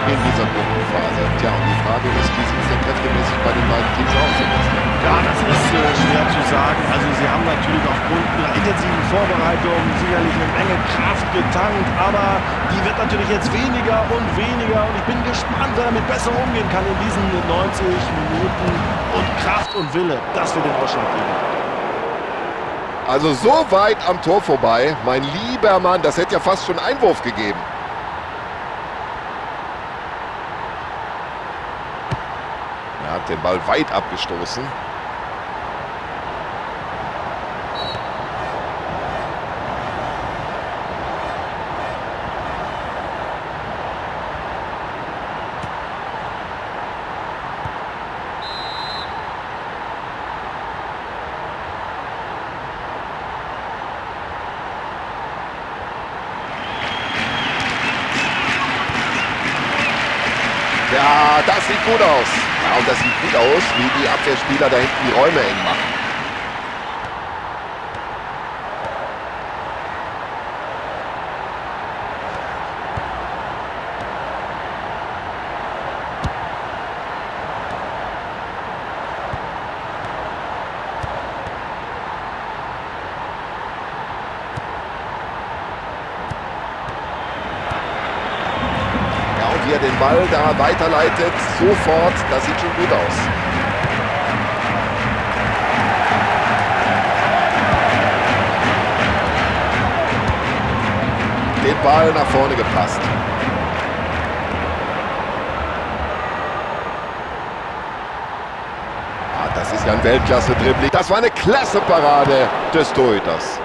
in dieser Gruppenphase. Tja, und die Frage ist, wie sieht es denn kräftemäßig bei den beiden Teams aus, Sebastian? Ja, das ist schwer zu sagen. Also sie haben natürlich aufgrund ihrer intensiven Vorbereitung sicherlich eine Menge Kraft getankt, aber die wird natürlich jetzt weniger und weniger. Und ich bin gespannt, wer damit besser umgehen kann in diesen 90 Minuten. Und Kraft und Wille, das wird den Ausschlag geben. Also so weit am Tor vorbei, mein lieber Mann, das hätte ja fast schon Einwurf gegeben. Er hat den Ball weit abgestoßen. Ja, das sieht gut aus. Ja, und das sieht gut aus, wie die Abwehrspieler da hinten die Räume eng machen. Ja, und wie er den Ball da weiterleitet, sofort, das sieht schon gut aus. Den Ball nach vorne gepasst. Ah, das ist ja ein Weltklasse-Dribbling. Das war eine klasse Parade des Torhüters.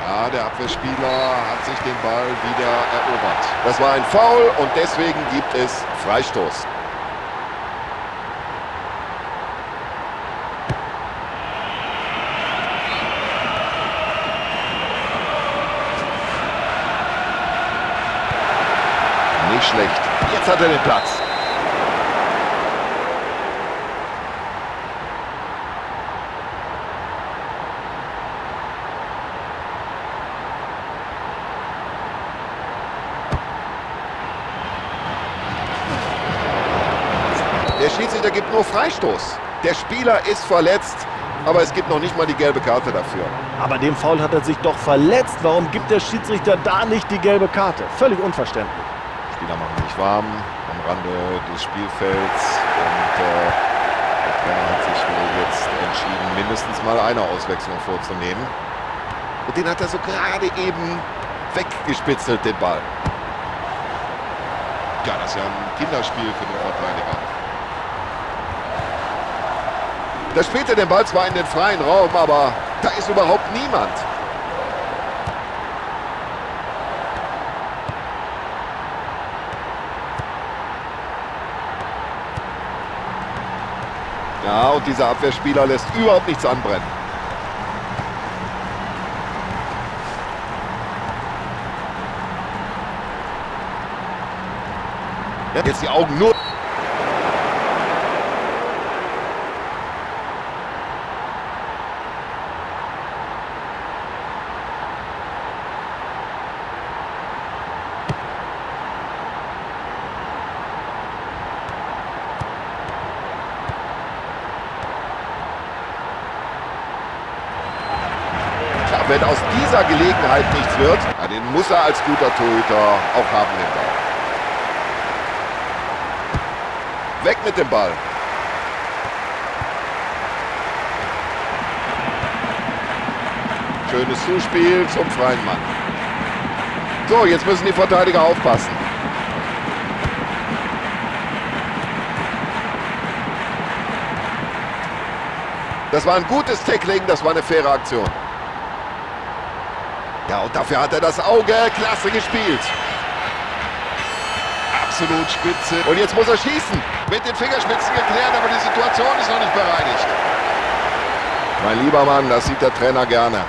Ja, der Abwehrspieler hat sich den Ball wieder erobert. Das war ein Foul und deswegen gibt es Freistoß. Nicht schlecht. Jetzt hat er den Platz. Der Schiedsrichter gibt nur Freistoß. Der Spieler ist verletzt, aber es gibt noch nicht mal die gelbe Karte dafür. Aber dem Foul hat er sich doch verletzt. Warum gibt der Schiedsrichter da nicht die gelbe Karte? Völlig unverständlich. Spieler machen sich warm am Rande des Spielfelds und der Trainer hat sich wohl jetzt entschieden, mindestens mal eine Auswechslung vorzunehmen. Und den hat er so gerade eben weggespitzelt, den Ball. Ja, das ist ja ein Kinderspiel für den Verteidiger. Da spielt er den Ball zwar in den freien Raum, aber da ist überhaupt niemand. Ja, und dieser Abwehrspieler lässt überhaupt nichts anbrennen. Ja, jetzt die Augen nur. Wenn aus dieser Gelegenheit nichts wird, ja, den muss er als guter Torhüter auch haben, den Ball. Weg mit dem Ball. Schönes Zuspiel zum freien Mann. So, jetzt müssen die Verteidiger aufpassen. Das war ein gutes Tackling, das war eine faire Aktion. Ja, und dafür hat er das Auge. Klasse gespielt. Absolut spitze. Und jetzt muss er schießen. Mit den Fingerspitzen geklärt, aber die Situation ist noch nicht bereinigt. Mein lieber Mann, das sieht der Trainer gerne.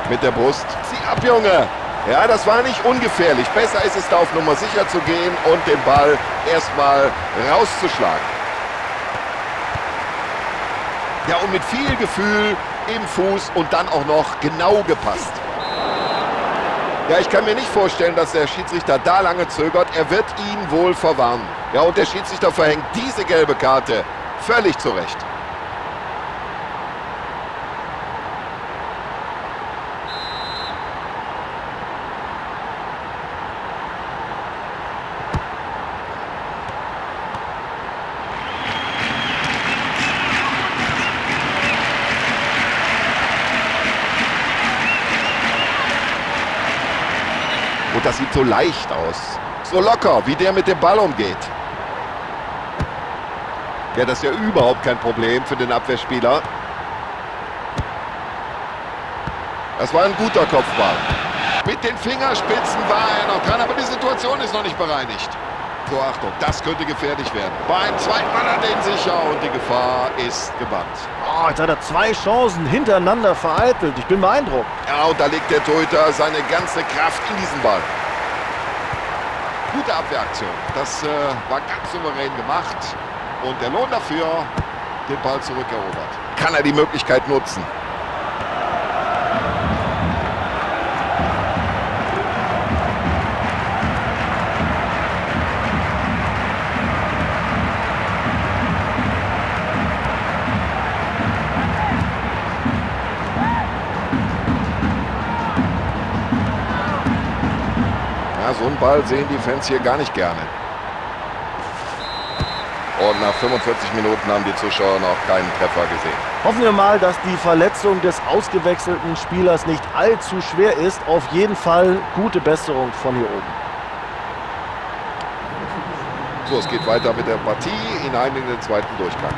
Mit der Brust. Zieh ab, Junge! Ja, das war nicht ungefährlich. Besser ist es, da auf Nummer sicher zu gehen und den Ball erstmal rauszuschlagen. Ja, und mit viel Gefühl im Fuß und dann auch noch genau gepasst. Ja, ich kann mir nicht vorstellen, dass der Schiedsrichter da lange zögert. Er wird ihn wohl verwarnen. Ja, und der Schiedsrichter verhängt diese gelbe Karte völlig zu Recht. Und das sieht so leicht aus. So locker, wie der mit dem Ball umgeht. Ja, das ist ja überhaupt kein Problem für den Abwehrspieler. Das war ein guter Kopfball. Mit den Fingerspitzen war er noch dran, aber die Situation ist noch nicht bereinigt. So, Achtung, das könnte gefährlich werden. Beim zweiten Mal hat er ihn sicher und die Gefahr ist gebannt. Oh, jetzt hat er 2 Chancen hintereinander vereitelt. Ich bin beeindruckt. Ja, und da legt der Torhüter seine ganze Kraft in diesen Ball. Gute Abwehraktion. Das war ganz souverän gemacht. Und der Lohn dafür, den Ball zurückerobert. Kann er die Möglichkeit nutzen. Ja, so einen Ball sehen die Fans hier gar nicht gerne. Und nach 45 Minuten haben die Zuschauer noch keinen Treffer gesehen. Hoffen wir mal, dass die Verletzung des ausgewechselten Spielers nicht allzu schwer ist. Auf jeden Fall gute Besserung von hier oben. So, es geht weiter mit der Partie hinein in den zweiten Durchgang.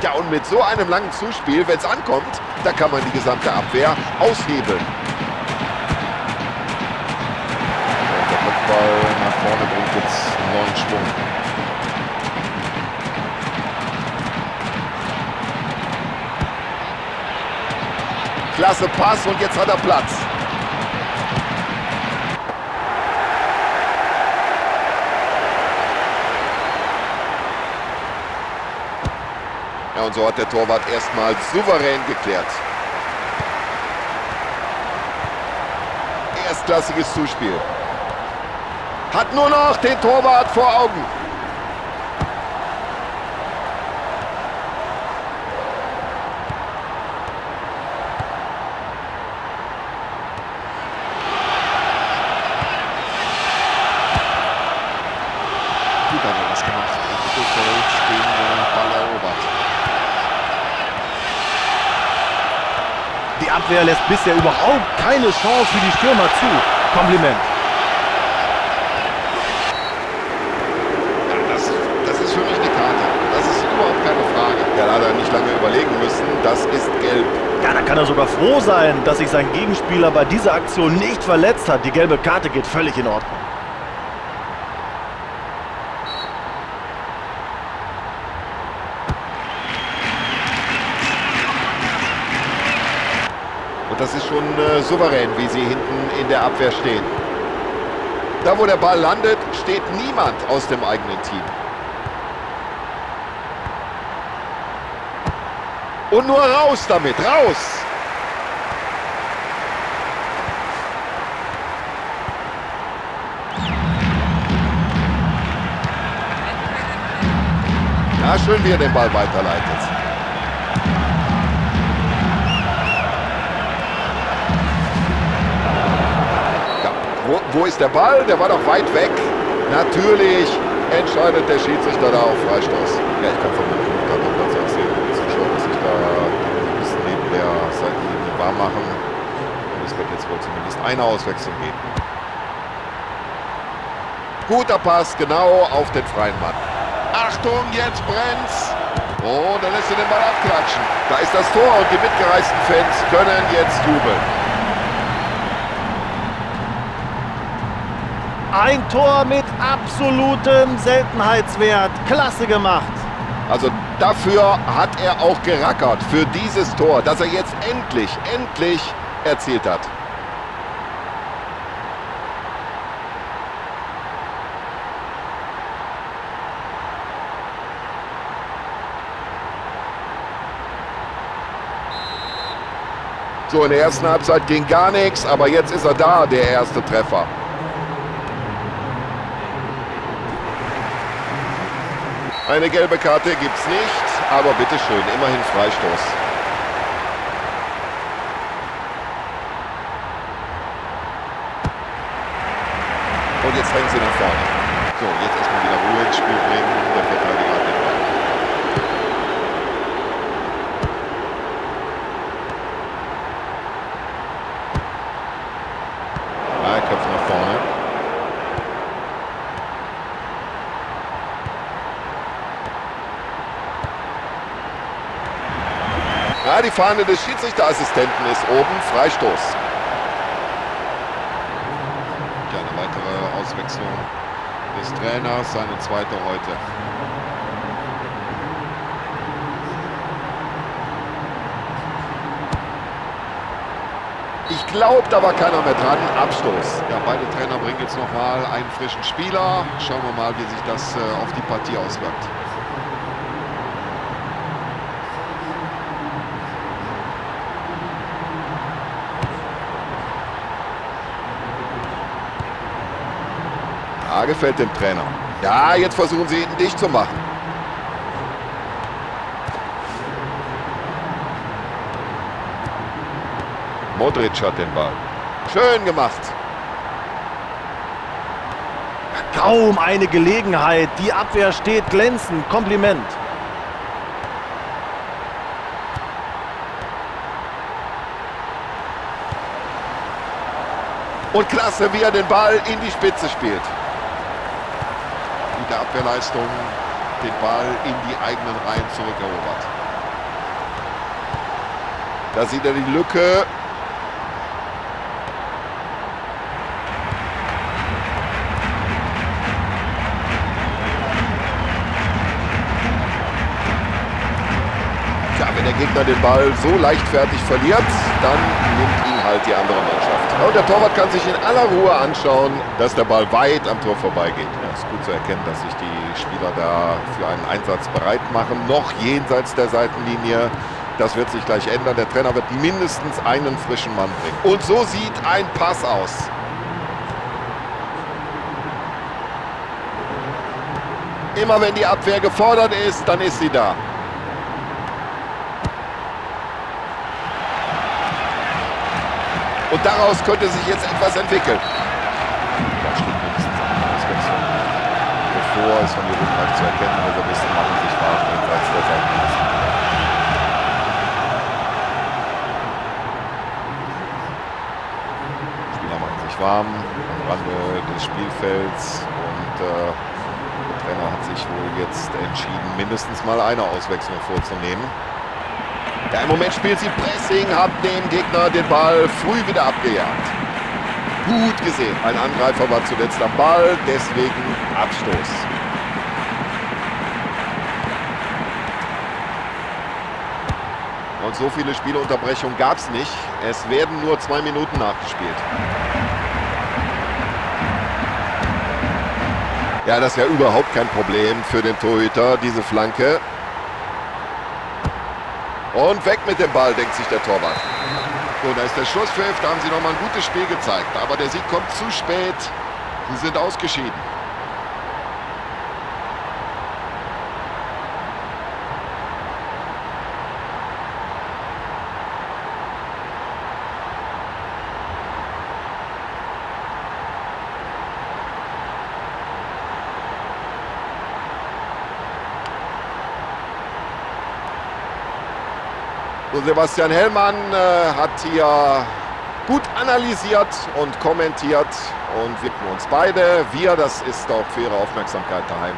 Ja, und mit so einem langen Zuspiel, wenn's ankommt, da kann man die gesamte Abwehr aushebeln. Und der Kopfball nach vorne bringt jetzt neuen Schwung. Klasse Pass und jetzt hat er Platz. Ja, und so hat der Torwart erstmal souverän geklärt. Erstklassiges Zuspiel. Hat nur noch den Torwart vor Augen. Gut hat er das gemacht. Im Mittelfeld den Ball erobert. Die Abwehr lässt bisher überhaupt keine Chance für die Stürmer zu. Kompliment. Ja, das ist für mich eine Karte. Das ist überhaupt keine Frage. Ja, da hat er nicht lange überlegen müssen. Das ist gelb. Ja, da kann er sogar froh sein, dass sich sein Gegenspieler bei dieser Aktion nicht verletzt hat. Die gelbe Karte geht völlig in Ordnung. Und das ist schon souverän, wie sie hinten in der Abwehr stehen. Da, wo der Ball landet, steht niemand aus dem eigenen Team. Und nur raus damit, raus! Ja, schön, wie er den Ball weiterleitet. Ja, wo ist der Ball? Der war doch weit weg. Natürlich entscheidet der Schiedsrichter da auf Freistoß. Ja, ich kann von meinem Kommentarplatz aus sehen, die Zuschauer, dass sich da ein bisschen neben der Seitenlinie warm machen. Und es wird jetzt wohl zumindest eine Auswechslung geben. Guter Pass, genau auf den freien Mann. Achtung, jetzt brennt's. Oh, da lässt er den Ball abklatschen. Da ist das Tor und die mitgereisten Fans können jetzt jubeln. Ein Tor mit absolutem Seltenheitswert. Klasse gemacht. Also dafür hat er auch gerackert, für dieses Tor, das er jetzt endlich, endlich erzielt hat. So, in der ersten Halbzeit ging gar nichts, aber jetzt ist er da, der erste Treffer. Eine gelbe Karte gibt's nicht, aber bitteschön, immerhin Freistoß. Und jetzt drängen sie nach vorne. So, jetzt erstmal wieder Ruhe ins Spiel bringen. Der Verteidiger hat den Ball. Ja, er köpft nach vorne. Ja, die Fahne des Schiedsrichterassistenten ist oben. Freistoß. Ja, eine weitere Auswechslung des Trainers, seine zweite heute. Ich glaube, da war keiner mehr dran. Abstoß. Ja, beide Trainer bringen jetzt nochmal einen frischen Spieler. Schauen wir mal, wie sich das auf die Partie auswirkt. Ja, gefällt dem Trainer. Ja, jetzt versuchen sie ihn dicht zu machen. Modric hat den Ball. Schön gemacht. Kaum eine Gelegenheit. Die Abwehr steht glänzend. Kompliment. Und klasse, wie er den Ball in die Spitze spielt. Gute Abwehrleistung, den Ball in die eigenen Reihen zurückerobert. Da sieht er die Lücke. Tja, wenn der Gegner den Ball so leichtfertig verliert, dann nimmt ihn halt die andere Mannschaft. Und der Torwart kann sich in aller Ruhe anschauen, dass der Ball weit am Tor vorbeigeht. Ja, ist gut zu erkennen, dass sich die Spieler da für einen Einsatz bereit machen. Noch jenseits der Seitenlinie. Das wird sich gleich ändern. Der Trainer wird mindestens einen frischen Mann bringen. Und so sieht ein Pass aus. Immer wenn die Abwehr gefordert ist, dann ist sie da. Und daraus könnte sich jetzt etwas entwickeln. Da steht mindestens eine Auswechslung. Bevor es von hier leicht zu erkennen, Reservisten machen sich warm jenseits der Seitenlinie. Spieler machen sich warm am Rande des Spielfelds und der Trainer hat sich wohl jetzt entschieden, mindestens mal eine Auswechslung vorzunehmen. Ja, im Moment spielt sie Pressing, hat dem Gegner den Ball früh wieder abgejagt. Gut gesehen. Ein Angreifer war zuletzt am Ball, deswegen Abstoß. Und so viele Spielunterbrechungen gab es nicht. Es werden nur 2 Minuten nachgespielt. Ja, das ist ja überhaupt kein Problem für den Torhüter, diese Flanke. Und weg mit dem Ball, denkt sich der Torwart. So, da ist der Schlusspfiff, da haben sie nochmal ein gutes Spiel gezeigt. Aber der Sieg kommt zu spät. Sie sind ausgeschieden. So, Sebastian Hellmann hat hier gut analysiert und kommentiert Und wir uns beide. Wir, das ist auch für Ihre Aufmerksamkeit daheim.